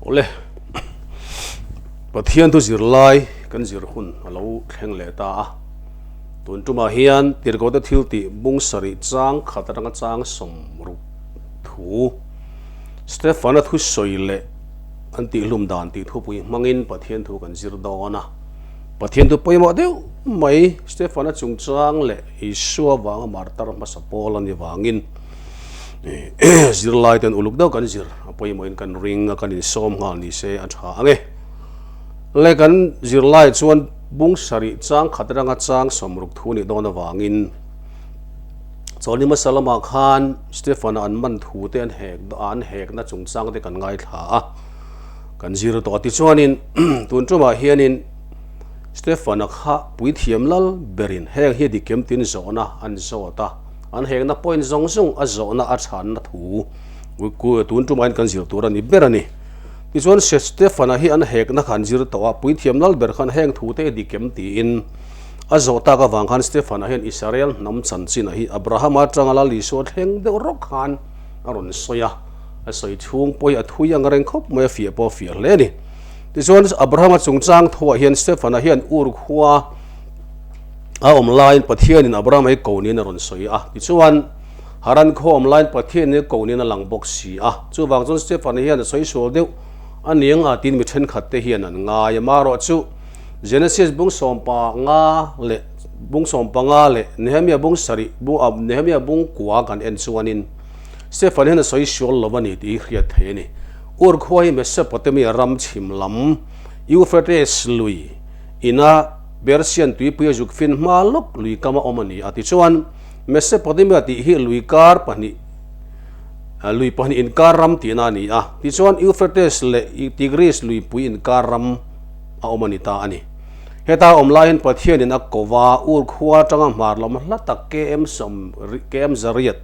Awle, Pathian thu zirlai kan zir hun a lo thleng leh ta a. Tun tumah hian Tirhkohte thil tih bung sarih chang khat atanga chang sawmruk thu Stefana thusawi leh an tihhlum dan tih thupui hmangin Pathian thu kan zir dawn a. Pathian thu pawimawh deuh mai Stefana chungchang leh Isua vanga martar hmasa pawl a ni vangin zirlai ten uluk deuh kan zir a pawimawhin kan ring a, kan insawm nghal ni se a tha ang e. Le kan zirlai chuan bung sarih chang khat atanga chang sawmruk thu nih dawn avangin Chawlni hmasa lamah khan Stefan-a an man thu te an hek an hekna chungchang te kan ngaithla a, kan zir tawh a. Tichuanin tun tumah hianin Stefan-a kha puithiam lal berin heng hi dikem tin zawhna an zawt a, an hekna point zawng zawng a zawhna a chhanna thu tun tumah hian kan zir tur a ni ber a ni. Tichuan Stefan-a hi an hekna kha an zir tawh a, puithiam lal ber khan heng thu te hi dikem tiin A zawh tak avang khan Stefan-a hian Israel hnam chanchin-a hi Abraham-a atanga Lal Isua thleng deuh rawk khan a rawn sawi a, a sawi chhung pawh hi a thui ang reng khawp mai, a fiah pawh a fiah hle a ni. Tichuan, Abraham-a chungchang thuah hian Stefan-a hian Ur khua a awm laiin Pathianin Abraham-a hi ko niin a rawn sawi a, tichuan, Haran khua awm laiin Pathianin a ko niin a lang bawk si a. Chuvang chuan Stefan-a hian a sawi sual deuh a ni ang a tiin mi thenkhatte hian an ngai a, marawh chu, Genesis bung 15 leh bung 15 leh Nehemia bung sarih bung ah Nehemia bung kua kan en chuanin Stefan hian a sawi sual lo a ni tih hi hriat theih a ni. Ur khua hi Mesopotamia ram chhim lam Euphrates lui ina Persian tuipui a zuk fin hma lawk lui kam a awm a ni a. Tichuan Mesopotamia tih hi lui kar pahnih lui pahnih inkar ram tihna a ni a. Tichuan Euphrates leh Tigris luipui inkar ram a awm a ni ta a ni. Heta awm laiin Pathianin a ko va, Ur khua atanga hmar lam hla tak KM sawm KM zariat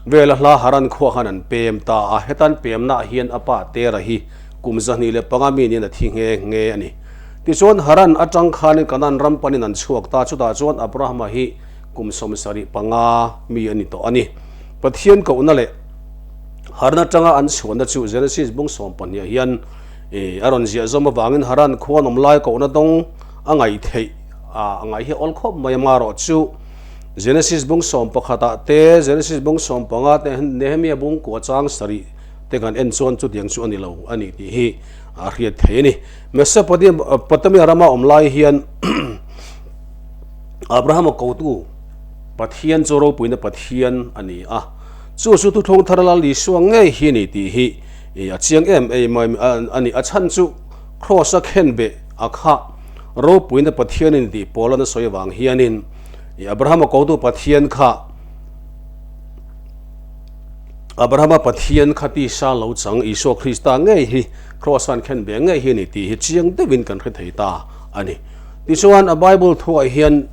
vela hla Haran khua khan an pem ta a, hetan pemnaah hian a pa Tera hi kum 25 mi niin a thi nghe nghe a ni. Tichuan Haran atang khanin Kanaan ram panin an chhuak ta, chutah chuan Abrahama hi kum 75 mi a ni tawh a ni. Pathian kohna leh Haran atanga an chhuahna chu Genesis bung 12 ah hian I a rawn ziah zawm avangin Haran khuan awm lai kohna dawng a ngaih theih a, a ngaih hi awl khawp mai a, marawh chu Genesis bung 11 ah te, Genesis bung 15 te, Nehemia bung kua chang sarih te kan en chuan chutiang chu a ni lo a ni tih hi a hriat theih a ni. Mesopotamia rama awm lai hian Abrahama kotu Pathian chu ropuina Pathian a ni a, chu chu thuthlung thar Lal Isua ngei hi a ni tih hi I a chiang em em a ni. A chhan chu Kraws a khen beh a kha ropuina Pathianin tih pawl a na sawi avang hianin i Abrahama kotu Pathian kha Abrahama Pathian kha tisa lo chang Isua Krista ngei hi Kraws an khen beh ngei hi a ni tih hi chiang deuhin kan hre thei ta a ni. Tichuan a Bible thuah hian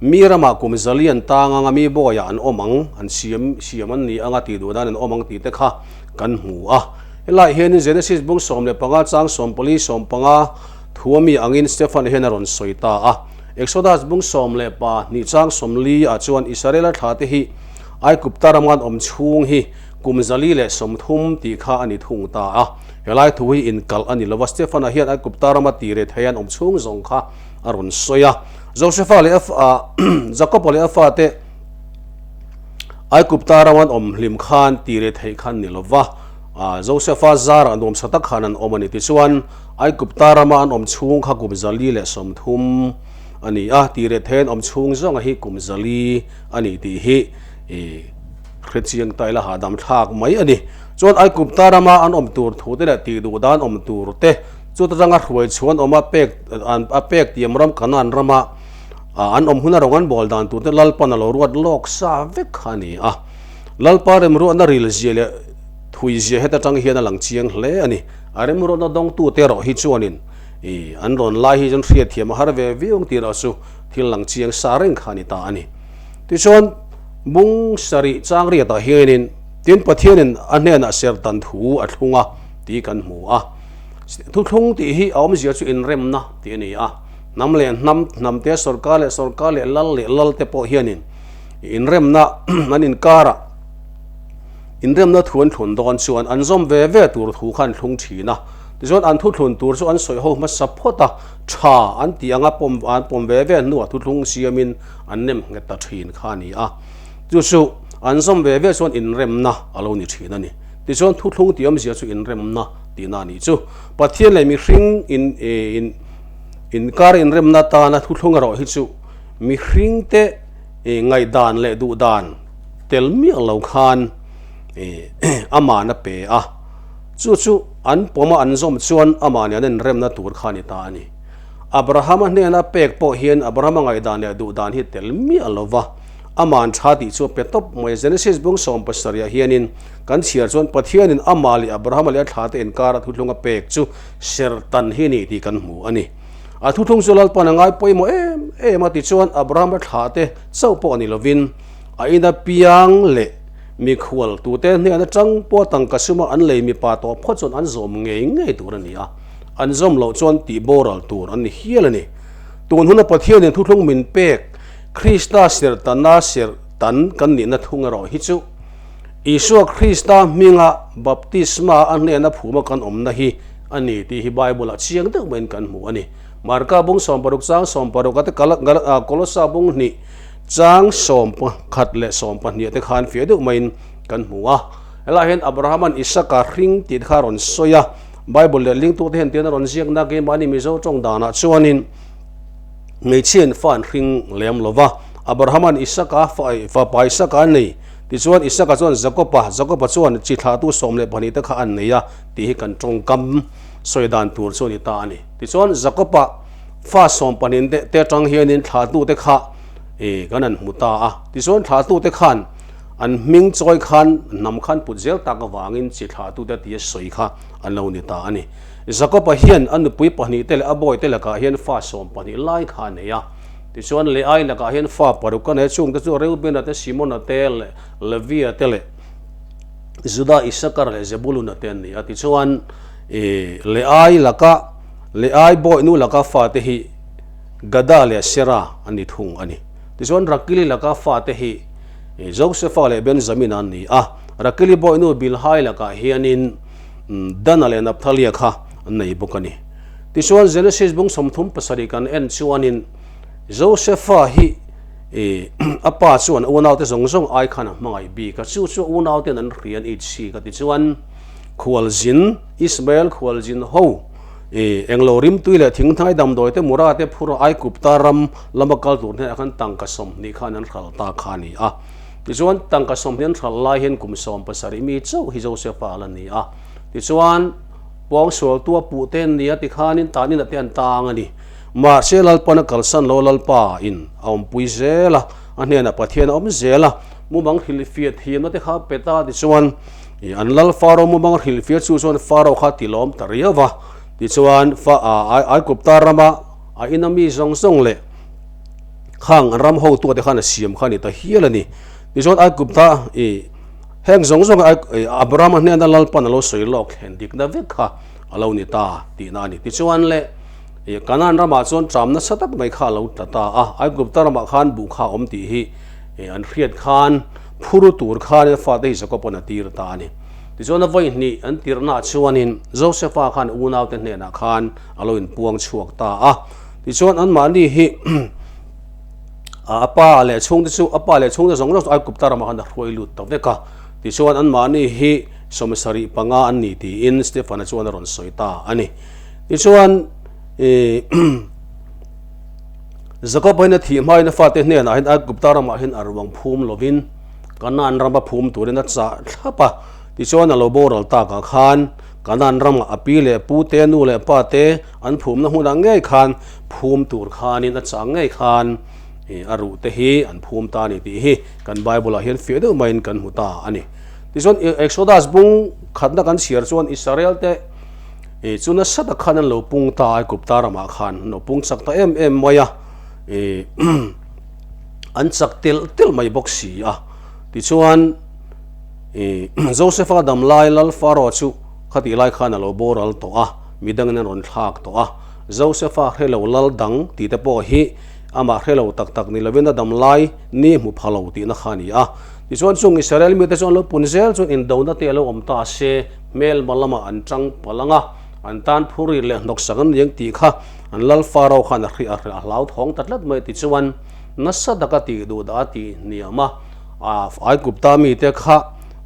mi ramah kum zalian tang anga mi bawiah an awm ang, an siam siam an ni anga tih duh dan an awm ang tih te kha kan hmu a. Helaiah hianin Genesis bung 15 chang 14 15 thu ami angin Stefan hian a rawn sawi ta a. Exodus bung 12 chang 40 ah chuan Israela thla te hi Aigupta ram an awm chhung hi kum 130 tih kha a ni thung ta a. Helai thu hi inkalh a ni lo va, Stefan-a hian Aigupta rama ti reh thei an awm chhung zawng kha a rawn sawi a. Josefa leh a Jakob-a leh a fate Aigupta ram an awm hlim khan ti reh theih khan ni lo va, Josefa zarah nuamsa tak khan an awm a ni. Tichuan, Aigupta rama an awm chhung kha kum 130 a ni a, ti reh thei an awm chhung zawnga hi kum 400 a ni tih hi i hrechiang ta ila hahdam thlak mai a ni. Chuan Aigupta rama an awm tur thu te leh tih duh dan awm tur te chu ta tanga hruai chhuan awm a pek a pek tiam ram Kanaan rama An awm huna rawng an bawl dan tur te Lalpan a lo ruat lawk sa vek kha a ni a. Lalpa remruatna ril zia leh thui zia heta tang hian a lang chiang hle a ni. A remruatna dawngtute erawh hi chuanin i an rawn lai hi chuan hriatthiam a har ve viau ang tih erawh chu thil lang chiang sa reng kha a ni ta a ni. Tichuan, bung sarih chang riatah hianin tin Pathianin a hnenah sertan thu a thlung a tih kan hmu a. Thuthlung tih hi a awmzia chu inremna tih a ni a. Hnam leh hnam, hnam te, sorkar leh sorkar leh lal leh lal te pawh hianin inremna an inkarah inremna thu an thlun dawn chuan an zawm ve ve tur thu kha an thlung thin a. Tichuan an thuthlun tur chu an sawi ho hmasa phawt a, tha an tih anga pawm an pawm ve ve hnuah thuthlung siamin an nem nghet ta thin kha a ni a. Chu chu an zawm ve ve chuan inremna a lo ni thin a ni. Tichuan thuthlung tih awmzia chu inremna tihna a nih chu. Pathian leh mihring in in inkar inremna tana thuthlung erawh hi chu mihringte ngaihdan leh duhdan tel miah lo khan aman a pe a. Chu chu an pawma an zawm chuan amah nen an inremna tur kha a ni ta a ni. Abrahama hnena pek pawh hian Abrahama ngaihdan leh duhdan hi tel miah lo va, aman tha tih chu a pe tawp mai. Genesis bung 70 ah hianin kan chhiar chuan Pathianin amah leh Abrahama leh a thlate inkara thuthlung a pek chu sertan hi a ni tih kan hmu a ni. A thuthlung chu Lalpan a ngai pawimawh em em a, tichuan Abrahama thlate chauh pawh a ni lovin a ina piang leh Mikhual tute hnen atang pawh tangka suma an lei mipa tawh phawt chuan an zawm ngei ngei tur a ni a, an zawm loh chuan tih boral tur an ni hial a ni. Tun huna Pathianin thuthlung min pek Krista sertana sertan kan nihna thung erawh hi chu Isua Krista hminga baptisma a hnena phuma kan awmna hi a ni tih hi Bible-ah chiang deuh maiin kan hmu a ni. Marka bung 60 chang 60 a te Kolosa bung hnih Chang 11 leh 12 te khan fiah deuh maiin kan hmu a. Helaiah hian Abrahama'n Isaka hring tih te kha a rawn sawi a. Bible leh lingtute hian tian a rawn ziak na keimahni Mizo tawng danah chuanin hmeichhiain fa an hring lem lo va. Abrahama'n Isaka fapa Isaka a nei. Tichuan Isaka chuan Jakoba, Jakoba chuan chi thlahtu 12 te kha an nei a tih hi kan tawngkam sawi dan tur chu a ni ta a ni. Tichuan Jakoba Fa 12 te atang hianin thlahtute kha kan han hmu ta a. Tichuan thlahtute khan an hming chawi khan hnam khan put zel tak avangin chi thlahtute tia sawi kha an lo ni ta a ni. Jakob-a hian a nupui pahnihte leh a bawite lakah hian fa 12 lai kha a nei a. Tichuan Leai lakah hian fa paruk a nei a, chungte chu Reubena te, Simona te, Levia te leh Juda, Isakar leh Zebuluna te an ni a. Tichuan Leai lakah Leai bawihnu laka fate hi Gada leh Sera an ni thung a ni. Tichuan Rakili laka fate hi Josefa leh Benjamina an ni a. Rakili bawihnu Bilhai lakah hianin Dana leh Naphthalia kha an nei bawk a ni. Tichuan Genesis bung 37 kan en chuanin Josefa hi a pa chuan a unaute zawng zawng ai khan a hmangaih bik a, chu chu a unauten an hria an itchik a. Tichuan khualzin Ismael khualzin ho englo rimtui leh thinghnai damdawi te mura te phur a Aigupta ram lama kal tur hnenah khan tangka 20 khan an hral ta kha a ni a. Tichuan tangka 20 an hral lai hian kum 17 mi chauh hi Josefa a la ni a. Tichuan pawngsualtu a puh te an ni a tikhanin tanin a te an tang a ni. Mahse Lalpan a kalsan lo Lalpa in a awmpui zel a, a hnenah Pathian a awm zel a, mumang hrilhfiah thiamna te kha a pe ta tichuan An lal Faro mumang hrilhfiah chu chuan Faro kha ti lawm ta riau va, tichuan Aigupta rama a ina mi zawng zawng leh khang an ram hotu te khan a siam kha a ni ta hial a ni. Tichuan Aigupta heng zawng zawng Abrahama hnena Lalpan a lo sawi lawk thlen dikna vek kha a lo ni ta tihna a ni. Tichuan le Kanaan ramah chuan ṭam nasa tak mai kha a lo tla ta a, Aigupta ramah khan buh kha a awm tih hi an hriat khan Phur tur khanin a fate hi Jakob-a'n a tir ta a ni. Tichuan a vawi hnih an tirhnaah chuanin Josefa khan unaute hnenah khan a lo inpuang chhuak ta a. Tichuan anmahni hi a pa leh chhungte chu a pa leh chhungte zawng zawng chu Aigupta ramah khan a hruai lut ta vek a. Tichuan anmahni hi 75 an ni tiin Stefana chuan a rawn sawi ta a ni. Tichuan Jakob hian a thih hmain a fate hnenah hian Aigupta ramah hian a ruang phum lovin Kanaan rama phum turin a chah thlap a. Tichuan a lo boral takah khan Kanaan ramah a pi leh pu te, nu leh pa te an phumna hmunah ngei khan phum tur khanin a chah ngei khan a ruh te hi an phum ta a ni tih hi kan Bible ah hian fiah deuh maiin kan hmu ta a ni. Tichuan Exodus bung khatna kan chhiar chuan Israel te I chu nasa tak khan an lo pung ta a, Aigupta ramah khan an lo pung chak ta em em mai a, i an chak telh telh mai bawk si a. Tichuan i Josefa dam lai lal Faro chu khatih lai khan a lo boral tawh a, midangin an rawn thlak tawh a. Josefa hrelo lal dang tih te pawh hi amah hrelo tak tak ni lovin a dam lai ni hmu pha lo tihna kha a ni a. Tichuan chung Israel mite chu an lo pun zel chuan indona te a lo awm ta se, Hmelma lamah an tang palh ang a, An tan phur rit leh hnawksak an ni ang tih kha an lal Pharaoh khan a hri a hlau thawng ta tlat mai tichuan nasa taka tih duh dah a tih hniam a, Aigupta mite kha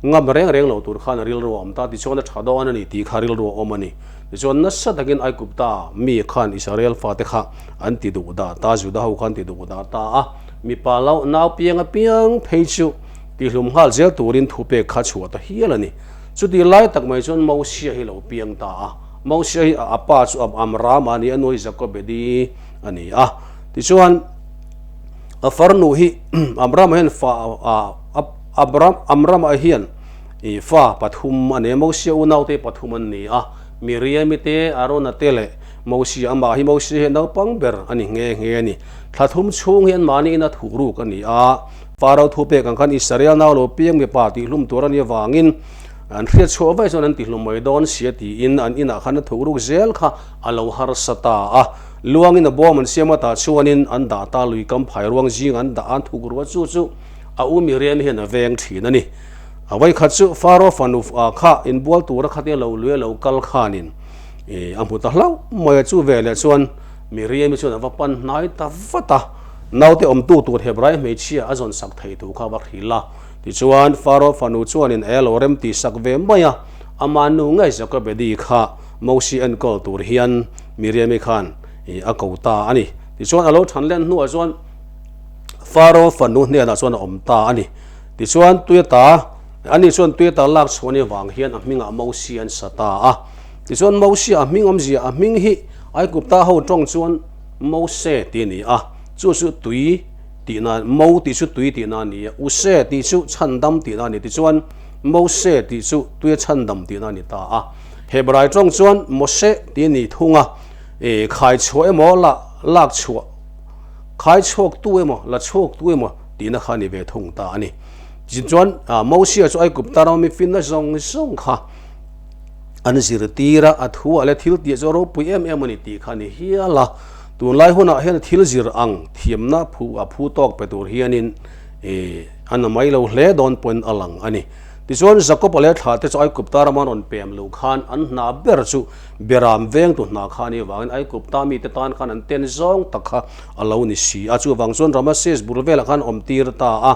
ngam reng reng lo tur khan a rilru a awm ta tichuan a tha dawn a ni tih kha rilru a awm a ni. Tichuan nasa takin Aigupta mi khan Israel fate kha an ti duh dah ta, Juda ho khan ti duh dah ta a, mipa lo nau piang apiang phei chu tihlum nghal zel turin thupek kha chhuah ta hial a ni. Chuti lai tak mai chuan Mosia hi lo piang ta a, Mosia hi a pa chu Amrama a ni a, nu hi Jakobedi a ni a. Tichuan a farnu hi Amrama hian fa Amrama hian fa pathum a nei a, Mosia unaute pathum an ni a, Miriami te, Arona te leh Mosia amah hi Mosia hi naupang ber a ni nghe nghe a ni. Thla thum chhung hi anmahniin a thuhruk a ni a. Pharaoh thu pek ang khan Israel nau lo piang mipa tihhlum tur a nih avangin an hriat chhuah vaih chuan an tihlum mai dawn sia tiin an inah khan a thuhruk zel kha a lo harsa ta a. Luangin a bawm an siam atah chuanin an dah ta lui kam phai ruang zing an dah a, an thuk ruah chu chu a u Miriam hian a veng thin a ni. A vawikhat chu Pharaoh fanu kha inbual tura khatia lo lui a lo kal khanin a hmu ta hlauh mai a, chu veleh chuan Miriam-i chuan a va pan hnai ta vat a. Naute awmtu tur Hebrai hmeichhia a zawn sak thei thu kha va hrilh a. Tichuan, Pharaoh fanu chuanin a lo rem tih sak ve mai a, ama nu ngei Jokebedi kha Mosi enkawl tur hian Miriami khan a ko ta a ni. Tichuan, a lo than len hnuah chuan Pharaoh fanu hnenah chuan a awm ta a ni. Tichuan, Tuiata, ani chuan Tuiata lak chhuah ni vang hian a hmingah Mosi an sa ta a. Tichuan, Mosi a hming awmzia a hming hi Aigupta ho tawng chuan Mose tih a ni a, chu chu tui tihna, Mo tih chu tui tihna a ni a, Use tih chu chhandam tihna a ni. Tichuan, Mose tih chu tuia chhandam tihna a ni ta a. Hebrai tawng chuan Moshe tih a ni thung a, e, khai chhuah emaw la lak chhuah, khai chhuaktu emaw la chhuaktu emaw tihna kha a ni ve thung ta a ni. Tichuan, Mosia chu Aigupta rama mi finna zawng zawng kha, An zirtir a, a thu ah leh thil tih chu a ropui em em a ni tih kha a ni hial a. Tunlai hunah hian thil zir ang thiamna phu a phu tawk pe tur hianin ih a na mai lo hle dawn pawhin a lang a ni. Tichuan Jakob-a leh thla te chu Aigupta rama an rawn pem loh khan an hna ber chu Beram vengtu hna kha a nih avangin Aigupta mite tan khan an ten zawng tak kha a lo ni si a. Chuvang chuan Ramases bul velah khan awm tir ta a.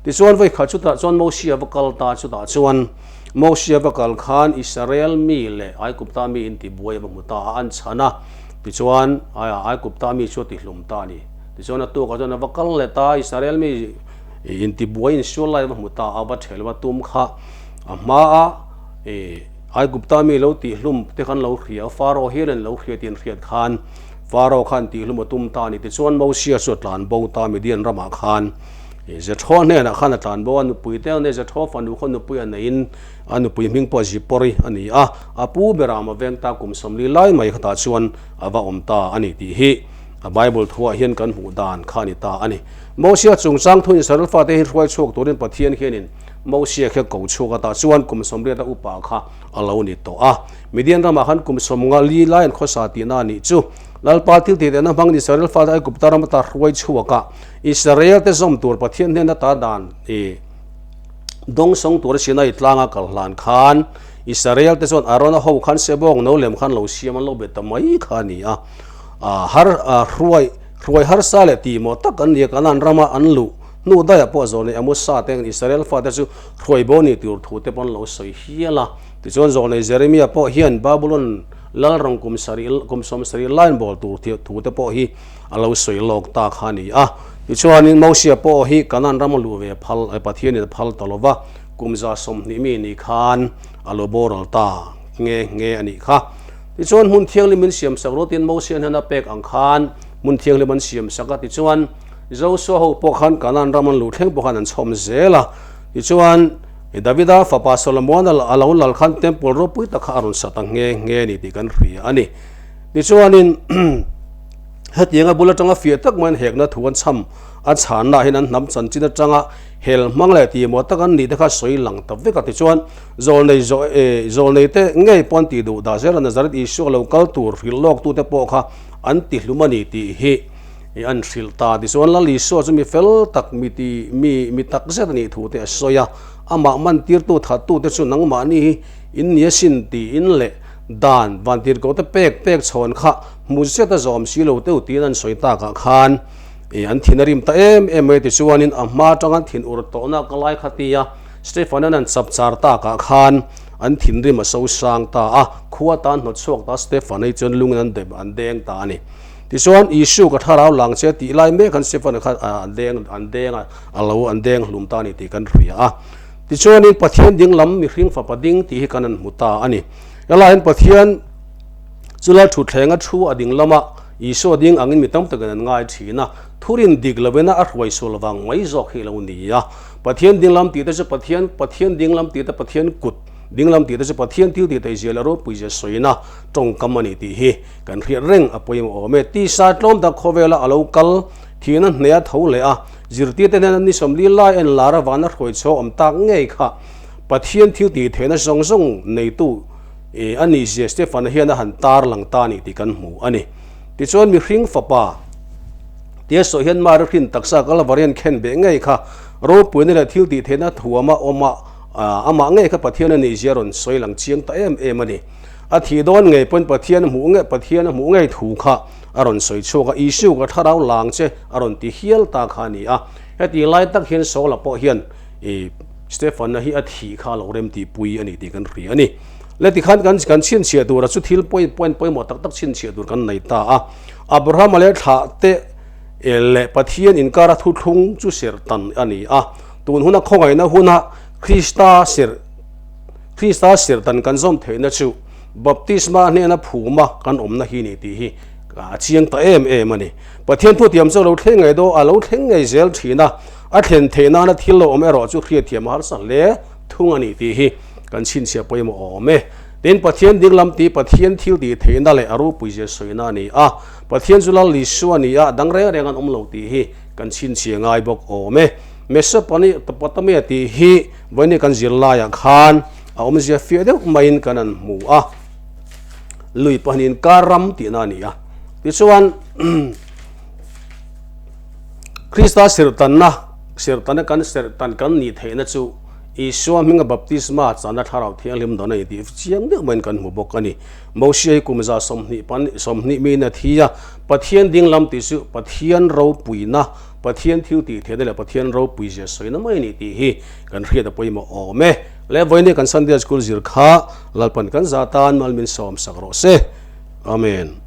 Tichuan vawikhat chutah chuan Mosia va kal ta chutah chuan Mosia va kal khan Israel mi leh Aigupta mi in tibuai a va hmu ta a, an chhan a, tichuan Aigupta mi chu a tihlum ta a ni. Tichuan a tukah chuan a va kal leh ta a, Israel mi in tibuai in sual lai a va hmu ta a, a va ṭhel va tum kha a hmaa Aigupta mi lo tihlum te khan lo hria a, Pharaoh hian an lo hria tih an hriat khan Pharaoh khan tihlum a tum ta a ni. Tichuan Mosia chu a tlan bo ta Midian ramah khan. Jethro hnenah khan a tlan bo a, nupui te a nei, Jethro fanu khaw nupui a neiin a nupui hming pawh Zipori a ni a, a pu berah a veng ta kum 40 lai mai khatah chuan a va awm ta a ni tih hi a Bible thuah hian kan hmuh dan kha a ni ta a ni. Mosia chungchang thu Israel fate hi hruai chhuak turin Pathian hianin Mosia khi a ko chhuak a, tah chuan kum 80 a upa kha a lo ni tawh a. Midian ramah khan kum 54 lai an khawsa tihna a nih chu. Lalpa thil tihna hmangin Israel fate Aigupta ram ata hruai chhuak a, Israel te zawm tur Pathian hnena ta dan i dawngsawng tur a Sinai tlanga kal hlan khan Israel te chuan Arona ho khan sebawng no lem khan lo siam an lo bet ta mai kha a ni a. Har hruai hruai harsa leh tihmawh tak an ni a, Kanaan rama an luh hnu daiah pawh zawlnei Amosa te Israel fate chu hruai bo ni tur thu te pawh an lo sawi hial a. Tichuan zawlnei Jeremia pawh hian Babulon lal rawng kum sarih kum 70 lain bawl tur thu te pawh hi a lo sawi lawk ta kha a ni a. Tichuanin Mosia pawh hi Kanaan rama luh ve phal, Pathianin a phal ta lo va, kum 120 mi ni khan a lo boral ta nghe nghe a nih kha. Tichuan hmun thianghlim in siam sak rawtin Mosia hian a pek ang khan hmun thianghlim an siam sak a. Tichuan Josua ho pawh khan Kanaan ram an luh thleng pawh khan an chhawm zel a. Tichuan Davida fapa Solomon a lo lal khan temple ropui tak kha a rawn sa ta nghe nghe a ni tih kan hria a ni. Tichuanin Hetianga bul atanga fiah tak maiin hekna thu an chham a chhanna hian an hnam chanchin atanga hel hmang leh tihmawh tak an nih te kha sawi lang ta vek a. Tichuan, zawlnei zawh e zawlnei te ngei pawh an tih duh dah zel a, Nazareth Isua lo kal tur hrilh lawk tu te pawh kha an ti hlum a ni tih hi an hrilh ta. Tichuan, Lal Isua chu mi fel tak mi ti mi mi tak zet a nih thu te a sawi a, amah man tirtu thattu te chu nangmahni hi in ni asin tiin leh. Dan vantirhkohte pek pek chhawn kha hmu zet a zawm si lo teuh tiin an sawi takah khan ih an thin a rim ta em em mai tichuanin a hma atanga thin ur tawhna ka lai kha tia Stephen-a'n an chap char takah khan an thinrim a so sang ta a, khua tan hnawt chhuak ta Stephen-a hi chuan lungin an dep an deng ta a ni. Tichuan Isu ka thlarau lang che tih lai mek khan Stephen-a kha an deng an deng a, a lo an deng hlum ta a ni tih kan hria a. Tichuanin Pathian ding lam mihring fapa ding tih hi kan han hmu ta a ni. Helaiin Pathian chu lal thutthleng a thu a ding lama Isua ding angin mi tam takin an ngai thin a, thurin dik lovina a hruai sual vang mai zawk hi a lo ni a. Pathian ding lam tih te chu Pathian, Pathian ding lam tih te Pathian kut ding lam tih te chu Pathian thil tih theihzia leh ropuizia sawina tawngkam a ni tih hi kan hriat reng a pawimawh awm e. Tisa tlawm tak khawvela a lo kal thihna hneh a tho leh a, zirtirte hnena ni 40 lai en lar avana hruai chhuak awm tak ngei kha Pathian thil tih theihna zawng zawng neitu a nihzia Stefana hian a han tar lang ta a ni tih kan hmu a ni. Tichuan mihring fapa tia sawi hian Mari hrin taksa Kalvari an khen beh ngei kha ropuina leh thil tih theihna thuama awma amah ngei kha Pathian a nihzia rawn sawi lang chiang ta em em a ni. A thih dawn ngei pawn Pathian a hmuh ngei Pathian a hmuh ngei thu kha a rawn sawi chhuak a, Isu ka thlarau lang che a rawn ti hial ta kha a ni a. Heti lai tak hian Saula pawh hian i Stefana hi a thih kha a lo rem tih pui a ni tih kan hria a ni. Le tikhan kan kan chhinchhiah tura chu thil pawi point pawimawh tak tak chhinchhiah tur kan nei ta a. Abrahama leh thlah te leh Pathian inkara thuthlung chu serhtan a ni a. Tun huna khawngaihna huna Krista serh Krista serhtan kan zawm theihna chu baptisma hnena phuma kan awmna hi ni tih hi a chiang ta em em a ni. Pathian thutiam chu a lo thleng ngei daw a lo thleng ngei zel thin a. A thlen theih nana thil lo awm erawh chu hriatthiam a harsa hle thung a ni tih hi kan chhinchhiah pawimawh awm e. Tin, Pathian dinglam tih Pathian thil tih theihna leh a ropuizia sawina a ni a, Pathian chu Lal Isua a ni a, dang reng reng an awm lo tih hi kan chhinchhiah ngai bawk awm e. Mesopotamia tih hi vawiin kan zirlaiah khan a awmzia fiah deuh maiin kan han hmu a, lui pahnihin kar ram tihna a ni a. Tichuan. Krista serhtanna, serhtanna kan serhtan kan nih theihna chu Isua hminga baptisma chana Thlarau Thianghlim dawn a ni tih chiang deuh maiin kan hmu bawk a ni. Mosia hi kum za 20 pan 20 miin a thi a, Pathian dinglam tih chu Pathian ropuina, Pathian thil tih theihna leh Pathian ropui zia sawina mai a ni tih hi kan hriat a pawimawh awm e. Le vawiin kan Sunday School zir kha Lalpan kan za tan mal min sawmsak rawh se. Amen.